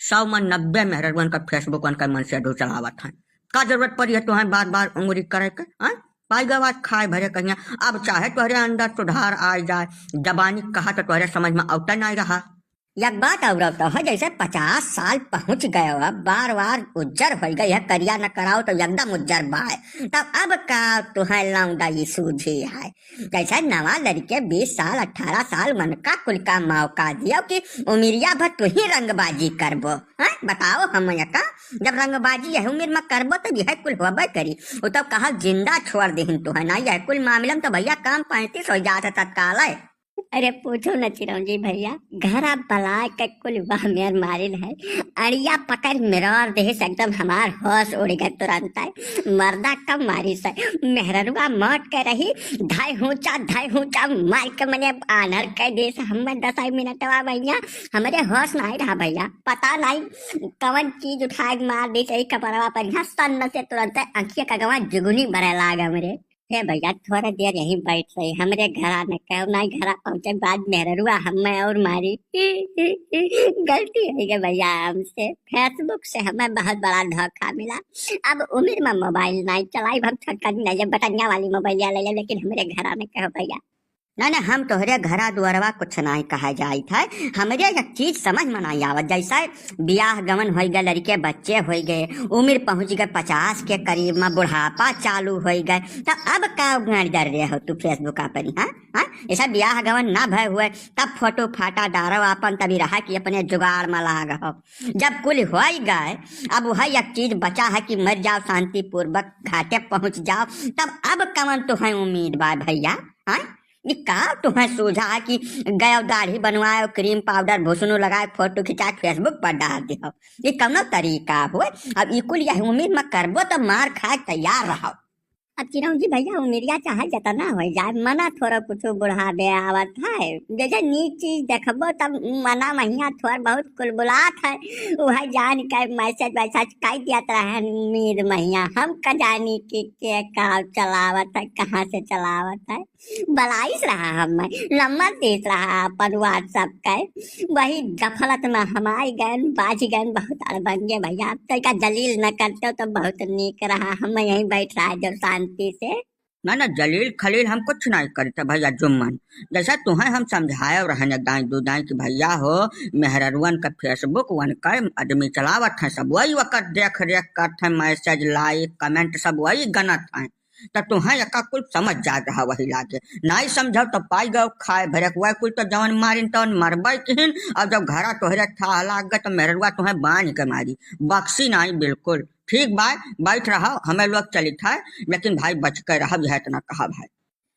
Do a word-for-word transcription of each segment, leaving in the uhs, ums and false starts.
सौ में नब्बे मेहररुअन का Facebook उनका मन से अधू चलावत हैं। का जरूरत पड़ी है तुहैं बार बार उंगली करे के, हैं? पाई गवा खाए भरे कहिया। अब चाहे तोहरे अंदर सुधार आ जाए, जबानी कहा तो तोहरे समझ में अवते नाहीं रहा। एक बात और तो है, जैसे पचास साल पहुँच गए हो, अब बार बार उज्जर होइ गए है, करिया न कराओ तो एकदम उज्जर बाय। तब अब का तुहैं लौंडा ई सूझी है? जैसे नवा लड़के बीस साल, अठारह साल, उनका कुल का मौका दियो कि उमिरिया भर तू ही रंगबाजी करबो, हैं? बताओ हम यका, जब रंगबाजी यह उमिर में करबो तब यह कुल होबे करी। वो तो कहा जिंदा छोड़ देहिन तुहैं ना, यह कुल मामला में तो भैया काम पैंतीस हो जात है तत्काल है। अरे पूछो न चिरौंजी भैया, घरा बलाय के कुल वह मेर मारिन है, अड़िया पकड़ मिरार देहिस, एकदम हमार होश उड़ गए तुरंत है। मर्दा कब मारिस है, मेहररुआ मौत के रही, धाई हुचा धाई हुचा मार के मने आन्हर कर देहिस। हमें दस मिनटवा भैया, हमरे होश नाहीं रहा भैया, पता नाहीं कवन चीज उठाए के मार देहिस, यही कपड़वा पर यहाँ सन्न से तुरंत अंखिया का गवा जुगुनी बरे लाग हमरे। हे भैया, थोड़ा देर यहीं बैठ रही, हमरे घरा न कहो, ना घरा पहुँचे के बाद मेहररुआ हमें और मारी। गलती होइ गई भैया हमसे, Facebook से हमें बहुत बड़ा धोखा मिला। अब उमिर में मोबाइल नाहीं चलाई, हम छोटका नहीं ले, बटनिया वाली मोबाइलिया ले ले, लेकिन हमरे घरा न कहो भैया। ना, ना, हम तोहरे घरा दुआरवा कुछ नाहीं कहा जाइत है। हमरे एक चीज समझ में नाहीं आवत, जैसे बियाह गवन होइ गए, लड़के बच्चे होइ गए, उमिर पहुँच गए पचास के करीब में, बुढ़ापा चालू होइ गए, तो अब का उगाड़ डर रहे हो तू Facebook पर, हाँ? हाँ? जैसे बियाह गवन ना भय हुए, तब फोटो फाटा डारो आपन, तभी रहा कि अपने जुगाड़ में लाग हो। जब कुल होइ गए, अब वह एक चीज बचा है कि मर जाओ शांतिपूर्वक, घाटे पहुँच जाओ, तब अब कवन तुहैं उम्मीद बा भैया, हाँ? ये का तुहैं सूझा है कि गयो दाढ़ी बनवायो, क्रीम पाउडर भुसुनु लगाए, फोटो खिंचाए, Facebook पर डाल दियो? ये कौनो तरीका हुए? अब ई कुल यह उमिर में करबो तो मार खाए तैयार रहो। अब चिरौंजी भैया, उमिरिया चाहे जतना होइ जाए, मना थोड़ा कुछ बुढ़ावे आवत है। जैसे नीक चीज देखबो तब मना महिया थोड़ बहुत कुलबुलात है। वह जान के मैसेज वैसेज कई दियत रहन उम्मीद महिया। हम का जानी कि के का चलावत है, कहाँ से चलावत है। बलाइस रहा हमें, नंबर देत रहा अपन WhatsApp के। वही गफलत में हम आइ गए, बाझ गए, बहुत अड़बंगे भैया। अब तनिका जलील न करते तो बहुत नीक रहा, हम यहीं बैठ रहा जो शांति से। ना, ना, जलील खलील हम कुछ नाहीं करते भैया जुम्मन। जैसे तुहैं हम समझाए रहन एक दाईं दू दाईं कि भैया हो, मेहररुअन का Facebook वन का आदमी चलावत हैं, सब वही वक्त देख रेख करत हैं, मैसेज, लाइक, कमेंट सब वही गनत हैं। त तुहैं एका कुल समझ जात रहा वही लागे। नाहीं समझो तो पाई गयो खाए भरे के, वह कुल तो जवन मारिन तवन मरबे किहिन, और जब घरा तोहरे थाह लाग गए तो मेहररुआ तुहैं बांध के मारी, बक्सी नाहीं बिल्कुल। ठीक बा, बैठ रहो, हमें लोग चलित है, लेकिन भाई बच के रहो, यह इतना कहा भाई।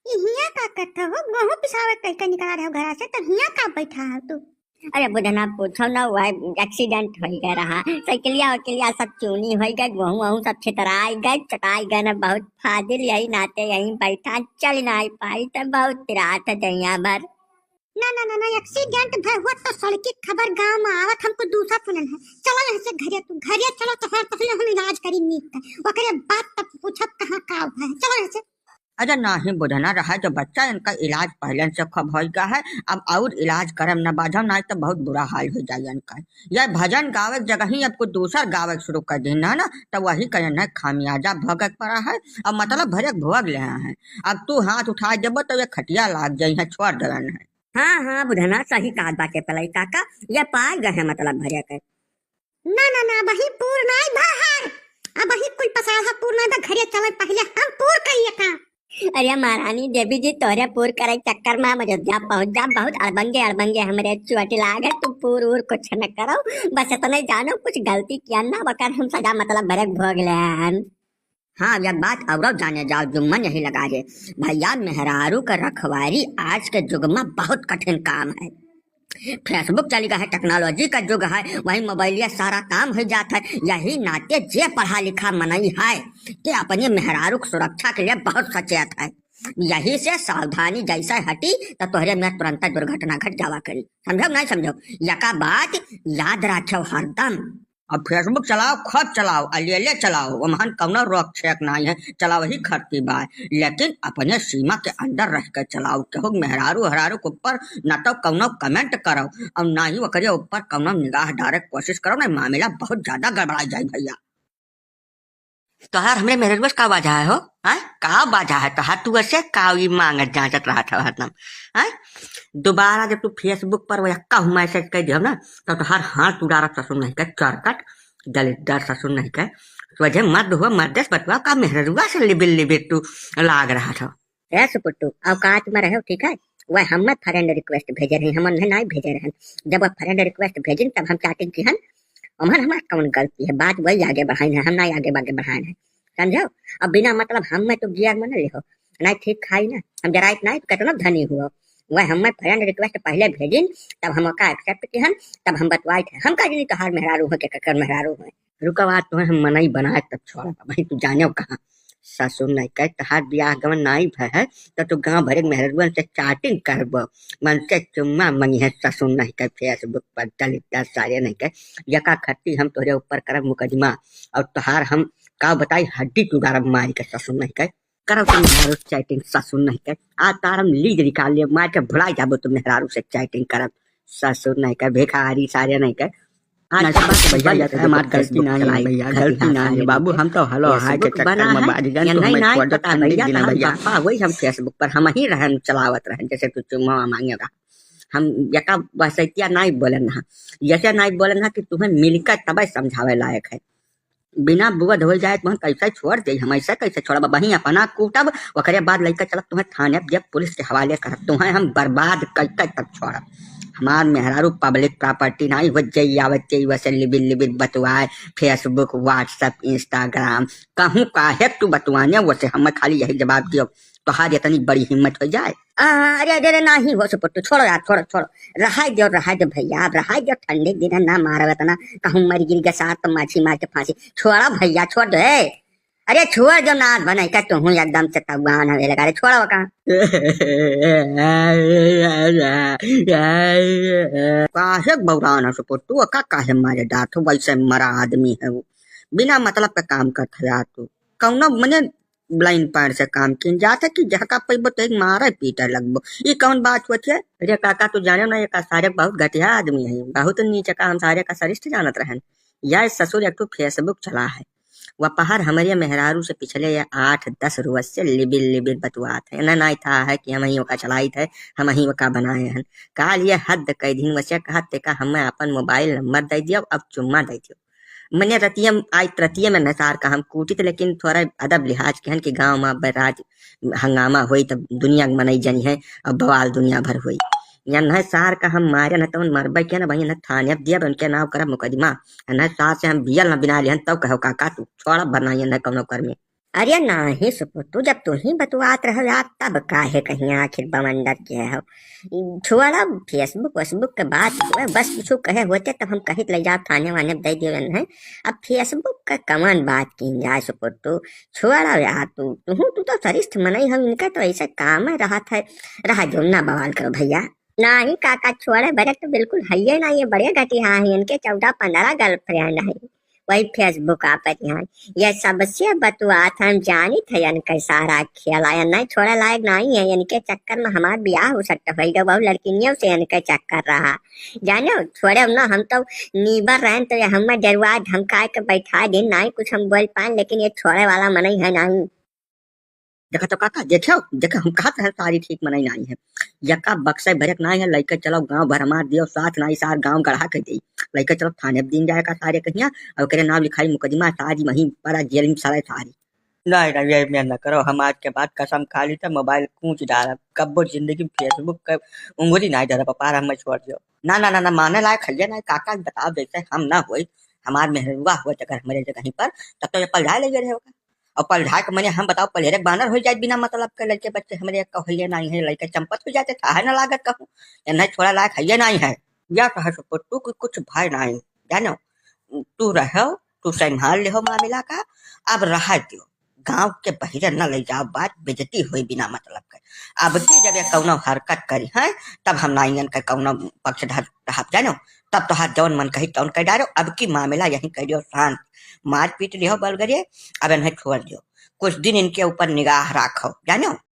ई हियाँ का करत हो? गेहूं पिसावे कह के निकला रहे हो घरा से, तो हियाँ का बैठा हो तू? अरे बुधना पूछो ना, वह एक्सीडेंट होइ गए रहा, साइकिलिया वाइकिलिया सब चूनी होइ गए, गेहूं वहूं सब छितराई गए, चटाई गए ना, बहुत फाजिल, यही नाते यहीं बैठा, चल नाहीं पाई तो बहुत पिरात है दहिया भर। ना, ना, ना, ना, एक्सीडेंट भय हुआ तो सड़की खबर गांव में आवत हमको दूसरा सुनल है। चलो यहाँ से घरे, तू घरे चलो, तो हर पहले हम इलाज करी नीक का, ओकरे बाद तब पूछब कहाँ का हुआ है। चलो यहाँ से। अरे नाहीं बुधना रहा, जो बच्चा इनका इलाज पहले से खूब होइ गया है, अब और इलाज करम न बाझो, नाहीं तो बहुत बुरा हाल होइ जाए इनका। यह भजन गावे के जगह ही अब कुछ दूसर गावे के शुरू कर दिन है ना, तो वही कहे न खामियाजा भोगे के पड़ा है। अब मतलब भरे के भोग ले हैं। अब तू हाथ उठाए देबो तो ये खटिया लाग जाई है, छोड़ देवन है। हाँ, हाँ, बुधना सही कहत बाटे पलई काका, ये पाए गए हैं मतलब भरे के। ना, ना, ना, अबहीं पूर नाई बा हर। अबहीं कुल पसार ह पूर नाई बा, घरे चले पहिले हम पूर करिए का। अरे महारानी देवी जी, तोहरे पूर करे चक्कर में हम अयोध्या पहुँच जा, बहुत अड़बंगे अड़बंगे हमरे चोट लागे, तू पूर उर कुछ न करो, बस इतने जानो कुछ गलती किया ना, वकर हम सजा मतलब भरे के भोग ले हन। हाँ, एक बात औरो जाने जाओ, जुम्मन यही लगा है। भैया, मेहरारू का रखवारी आज के जुग में बहुत कठिन काम है। Facebook चली गया है, technology का जुग है, वही मोबाइलिया सारा काम हो जाता है। यही नाते जे पढ़ा लिखा मनई है, ते अपने मेहरारू की सुरक्षा के लिए बहुत सचेत है। यही से सावधानी जैसे हटी, तो तोहरे में तुरंत दुर्घटना घट जावा करी। समझो नहीं समझो? यका बात याद रखो हरदम। अब Facebook चलाओ, खूब चलाओ, अलेले चलाओ, ओमहन कउनो रोक छेक नाहीं है, चलाओ ही खरती बाय, लेकिन अपने सीमा के अंदर रह के चलाओ। केहू मेहरारू हरारू के ऊपर न तो कउनो comment करो और ना ही ओकरे ऊपर कउनो निगाह डारे के कोशिश करो, नहीं मामला बहुत ज्यादा गड़बड़ा जाए भैया। तोहार हमरे मेहररुआ से का बाझा है हो? हैं? का बाझा है तोहार? तू ऐसे का ई मांगत जांचत रहत हव हरदम? हैं? दोबारा जब तू Facebook पर वो यक्का हूँ message कर दियो ना, तो तोहार हाथ उड़ारब ससुर नहीं के चरकट, दलिद्दर ससुर नहीं के। सोझे मर्द हुआ, मर्दे से बतुआ, का मेहररुआ से लिबिर लिबिर तू लाग रहत हव? ए सुपुट्टू, औकात में रहो, ठीक है? वह हमें friend request भेजे रही, हम उन्हें नहीं भेजे रहन। जब वह friend request भेजिन, तब हम chatting किहन, ओमन हमार कौन गलती है? बात वही आगे बढ़ाइन है, हम ना आगे, आगे बढ़ाइन है, समझो? अब बिना मतलब हम में तो गियर में न लिहो, नहीं ठीक खाई ना, हम जराइत नहीं तो कितना धनी हुआ। वह हमें friend request पहले भेजिन, तब हम ओका accept किहन, तब हम बतवाइत है। हम का जानी तोहार मेहरारू है के ककर मेहरारू है। रुका बात, तुम्हें हम मनई बनाए तब छोड़ा, भाई तू जाने कहाँ। ससुर नहीं कहे, तोहार बियाह गवन नाई भय है, तो तू गांव भरे के मेहररुअन से chatting करबो, मन से चुम्मा मंगी है। ससुर नहीं कहे, Facebook पर दलिद्दर सारे नहीं कहे, यका खत्ती हम तोहरे ऊपर करब मुकदमा, और तोहार हम का बताई, हड्डी चुड़ारब मारी के। ससुर नहीं कहे, करब तुम मेहरारू से chatting। ससुर नहीं कहे, आज तार हम लीज निकाल लिए, मार के भुला जाबो तुम मेहरारू से chatting करब। ससुर नहीं कहे, भिखारी सारे नहीं कहे। आज नहीं, के बाद भैया, भैया, ये हमार Facebook गलती नहीं है चलाई, भैया, खतिहा गलती नहीं है सारे बाबू, नहीं हम तो hello hi के Facebook चक्कर बना में है, बाज गए, या तो नहीं, हमें नहीं छोड़ दो, पता ठंडी भैया, दिन तो है हम भैया। पापा वही हम Facebook पर हम ही रहन, चलावत रहन, जैसे तू चुम्मा मांगे रहा। हम यका वसैतिया नहीं बोलन रहा, यसे नहीं बोलन रहा कि तुम्हें मिलकर तबे समझावे लायक है। बिना बोध हो जाए तो हम कैसे छोड़ दे, हम ऐसे कैसे छोड़ब? वहीं अपना कूटब, ओकरे बाद लइके चलब तुम्हें थाने, जब पुलिस के हवाले करब, तुम्हें हम बर्बाद कइके तब छोड़ब। हमार मेहरारू public property नाई हो, जई आवत जई वैसे लिबिर लिबिर बतुआए, Facebook, WhatsApp, Instagram, कहूँ काहे तू बतुआने, वैसे हम खाली यही जवाब दियो, तोहार इतनी बड़ी हिम्मत हो जाए। आ, अरे, अरे, अरे, नाही हो सुपुट्टू, छोड़ो यार, छोड़ो, छोड़ो। रहाई दो, रहाई दो भैया, अब रहाई दो, ठंडी के दिन है, ना मारो इतना, कहूँ मर गिर गया साथ तो माछी मार के फांसी। छोड़ो भैया, छोड़ दो, ए। अरे, छोड़ दो, ना बने का, तू हूँ एकदम से तवान हवे लगा रे, छोड़ो का। काहे बौरान है सुपुट्टू, का काहे मारे डांट हो, वैसे मरा आदमी है वो, बिना मतलब का काम करत है यार तू। कौनो मने blind पैर से काम किन जात है कि जहका पैबो तो एक मारे पीटे लगबो। ई कौन बात होत है? अरे काका, तू जाने ना, ये का सारे बहुत घटिया आदमी है, बहुत नीचे का हम सारे का सरिष्ठ जानत रहन। या ससुर एक ठो Facebook चला है, वह पहर हमरे मेहरारू से पिछले ये आठ दस रोज से लिबिर लिबिर बतुआत है। ना, ना था है कि हम ही ओका चलाइत है, हम ही ओका बनाए हन। काल ये हद कई दिन वसे कहत ते का हमें अपन mobile number दे दियो, अब चुम्मा दे दियो। मने रतिया में, आई रतिया में न सार का हम कूटित, लेकिन थोड़ा अदब लिहाज के हन कि गाँव में अब राज हंगामा होई तब दुनिया के मनई जनी है, अब बवाल दुनिया भर होई। या न सार का हम मारे न तवन मरबे के न भाई, न थाने अब दिया उनके नाव करब मुकदमा। न सार से हम बियल न बिना लिहन तब कहो काका तू छोड़ा बना ये न कौनो कर में। अरे नाही सुपुट्टू, जब तू ही बतुआत रहो यार, तब काहे कहीं आखिर बवंडर के हो? छोड़ा Facebook, Facebook के बात हुए, बस कुछ कहे होते तब हम कहित ले जाओ थाने वाने दे दियो है। अब Facebook का कमान बात की जाए सुपुट्टू, छोड़ा यार तू, तू, तू तो सरिष्ठ मनई हो, इनका तो ऐसे काम है रहत है, रहा जो ना बवाल करो भैया। नाही काका, छोड़े बरे तो बिल्कुल हइये ना, ये बड़े घटिया है, इनके चौदह पन्द्रह girlfriend है। वही Facebook आप पर यहाँ। ये सबसे बतुआत हम जानित है इनके सारा खेला, ये नहीं छोड़े लायक नहीं है, इनके चक्कर में हमार बियाह हो सकता है, जो बहुत लड़किनियों से इनके चक्कर रहा। जानो, छोड़े ना, हम तो नीबर रहन तो ये हमें डरवा धमका के बैठा दिन, नहीं कुछ हम बोल पाए, लेकिन ये छोड़े वाला मनई है नहीं। देखा तो काका, देखो, देखो, हम कहत रहन सारी ठीक मनई नाई है। यका बक्से भरक नाई है, लइके चलो गांव भर हमार दियो साथ नाई, सार गांव गढ़ा के देई। लइके चलो थाने दिन जाए का सारे कहिया, और ओकरे नाम लिखाई मुकदमा, सारी वहीं पर जेल में सड़े सारी। नहीं, नहीं, ये मैं न करो, हम आज के बाद कसम खा ली तो mobile कूच डालब, कब्बो जिंदगी में Facebook के उंगली नहीं डालब, पार हमें छोड़ दियो। ना, ना, ना, ना, माने लायक है ये नहीं, काका बताओ, जैसे हम ना होई, हमार मेहरुआ होत अगर हमारे जगह पर, तब तो ये पलझाए लगे रहे होगा। और पलझाए के मने हम बताओ, पलहेरे बानर हो जाए बिना मतलब के, लड़के बच्चे हमरे एक कहलिए नहीं है, लड़के चंपत हो जाते, था है ना लागत कहूँ, ये नहीं छोड़ा लायक है, ये नहीं है। या कहा सुपुट्टू कि कुछ भय नहीं, जानो, तू रहो, तू संभाल ले हो मामला का, अब रहा दियो, गांव के बहिरे न ले जाओ बात, बेइज्जती होई बिना मतलब के। अब की जब ये कौनो हरकत करी है, तब हम नाइयन के कौनो पक्षधर रहब, जानो, तब तोहार जौन मन कही तौन कह डारो। अब की मामला यहीं कर दियो शांत, मारपीट लियो बलगरे, अब इन्हें छोड़ दियो, कुछ दिन इनके ऊपर निगाह राखो, जानो।